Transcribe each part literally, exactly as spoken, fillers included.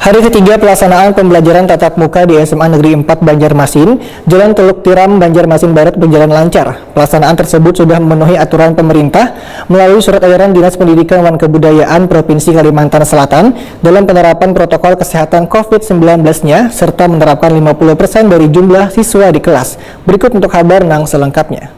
Hari ketiga pelaksanaan pembelajaran tatap muka di S M A Negeri empat Banjarmasin, Jalan Teluk Tiram, Banjarmasin Barat berjalan lancar. Pelaksanaan tersebut sudah memenuhi aturan pemerintah melalui surat edaran Dinas Pendidikan wan Kebudayaan Provinsi Kalimantan Selatan dalam penerapan protokol kesehatan covid sembilan belas-nya serta menerapkan lima puluh persen dari jumlah siswa di kelas. Berikut untuk habar nang selengkapnya.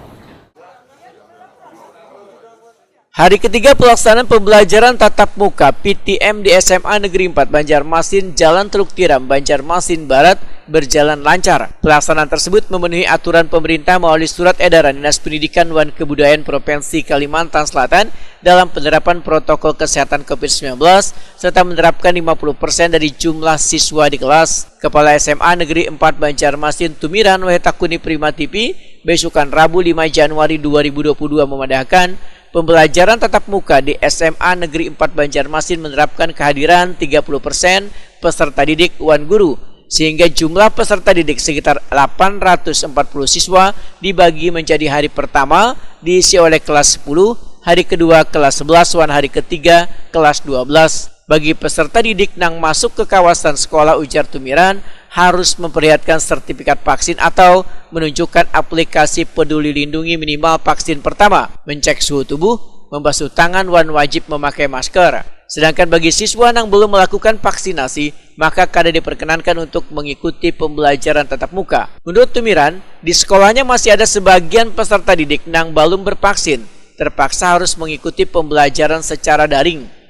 Hari ketiga pelaksanaan pembelajaran tatap muka P T M di S M A Negeri empat Banjarmasin, Jalan Teluk Tiram, Banjarmasin Barat, berjalan lancar. Pelaksanaan tersebut memenuhi aturan pemerintah melalui surat edaran Dinas Pendidikan wan Kebudayaan Provinsi Kalimantan Selatan dalam penerapan protokol kesehatan covid sembilan belas serta menerapkan lima puluh persen dari jumlah siswa di kelas. Kepala S M A Negeri empat Banjarmasin Tumiran, Wahtakuni Prima T V, besukan Rabu lima Januari dua ribu dua puluh dua memadahkan, pembelajaran tatap muka di S M A Negeri empat Banjarmasin menerapkan kehadiran tiga puluh persen peserta didik wan guru, sehingga jumlah peserta didik sekitar delapan ratus empat puluh siswa dibagi menjadi hari pertama diisi oleh kelas sepuluh, hari kedua kelas sebelas, wan hari ketiga kelas dua belas. Bagi peserta didik nang masuk ke kawasan sekolah, ujar Tumiran, harus memperlihatkan sertifikat vaksin atau menunjukkan aplikasi Peduli Lindungi minimal vaksin pertama, mencek suhu tubuh, membasuh tangan, wan wajib memakai masker. Sedangkan bagi siswa nang belum melakukan vaksinasi, maka kada diperkenankan untuk mengikuti pembelajaran tatap muka. Menurut Tumiran, di sekolahnya masih ada sebagian peserta didik nang balum bervaksin, terpaksa harus mengikuti pembelajaran secara daring.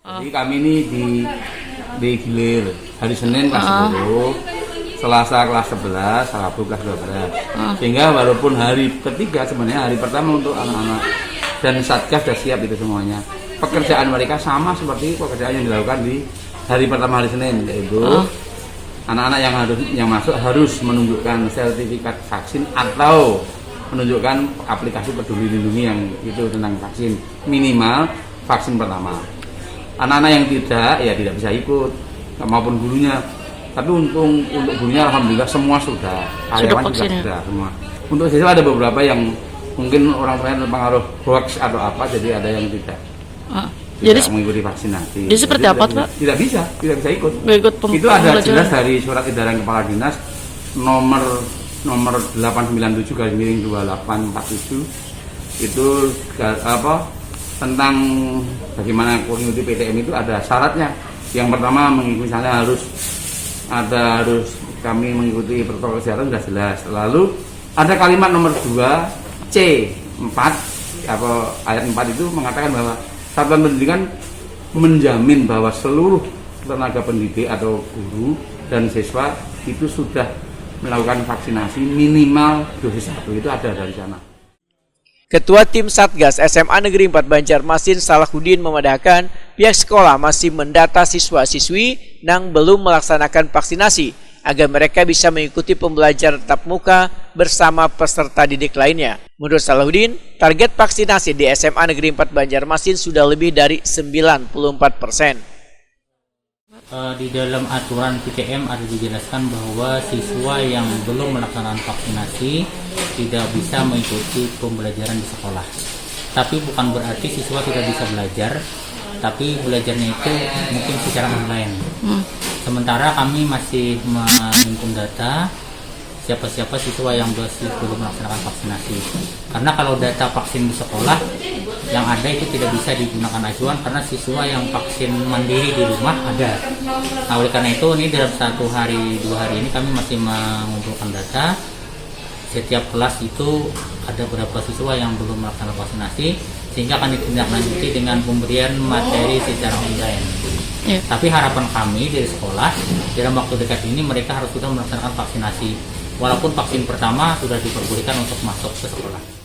Jadi kami ini di digilir hari Senin kelas sepuluh, Selasa kelas sebelas, Rabu kelas dua belas. Sehingga walaupun hari ketiga sebenarnya hari pertama untuk anak-anak dan Satgas sudah siap itu semuanya. Pekerjaan mereka sama seperti pekerjaan yang dilakukan di hari pertama hari Senin, yaitu anak-anak yang harus yang masuk harus menunjukkan sertifikat vaksin atau menunjukkan aplikasi Peduli Lindungi yang itu tentang vaksin, minimal vaksin pertama. Anak-anak yang tidak, ya tidak bisa ikut, maupun gurunya. Tapi untung untuk gurunya alhamdulillah semua sudah, karyawan juga sudah semua. Untuk siswa ada beberapa yang mungkin orang tuanya terpengaruh hoax atau apa, jadi ada yang tidak Ah, jadi tidak mengikuti vaksinasi. Jadi seperti apa, tidak, Pak? Tidak bisa, tidak bisa ikut. Nggak ikut pem- Itu ada pembelajaran. Jelas dari surat edaran kepala dinas nomor nomor delapan sembilan tujuh garis miring dua delapan empat tujuh itu ga- apa tentang bagaimana mengikuti P T M itu ada syaratnya. Yang pertama mengikuti misalnya harus ada harus kami mengikuti protokol kesehatan sudah jelas. Lalu ada kalimat nomor dua C empat apa ayat empat itu mengatakan bahwa satuan pendidikan menjamin bahwa seluruh tenaga pendidik atau guru dan siswa itu sudah melakukan vaksinasi minimal dosis satu itu ada dari sana. Ketua Tim Satgas S M A Negeri empat Banjarmasin Salahuddin memadahkan pihak sekolah masih mendata siswa-siswi nang belum melaksanakan vaksinasi agar mereka bisa mengikuti pembelajaran tatap muka bersama peserta didik lainnya. Menurut Salahuddin, target vaksinasi di S M A Negeri empat Banjarmasin sudah lebih dari sembilan puluh empat persen. Eh, di dalam aturan P T M ada dijelaskan bahwa siswa yang belum melaksanakan vaksinasi tidak bisa mengikuti pembelajaran di sekolah. Tapi bukan berarti siswa tidak bisa belajar, tapi belajarnya itu mungkin secara online. Sementara kami masih menghimpun data siapa-siapa siswa yang masih belum melaksanakan vaksinasi. Karena kalau data vaksin di sekolah yang ada itu tidak bisa digunakan acuan karena siswa yang vaksin mandiri di rumah ada. Nah, oleh karena itu ini dalam satu hari dua hari ini kami masih mengumpulkan data setiap kelas itu ada berapa siswa yang belum melaksanakan vaksinasi sehingga akan ditindaklanjuti dengan pemberian materi secara online. Iya. Tapi harapan kami dari sekolah dalam waktu dekat ini mereka harus sudah melaksanakan vaksinasi walaupun vaksin pertama sudah diperbolehkan untuk masuk ke sekolah.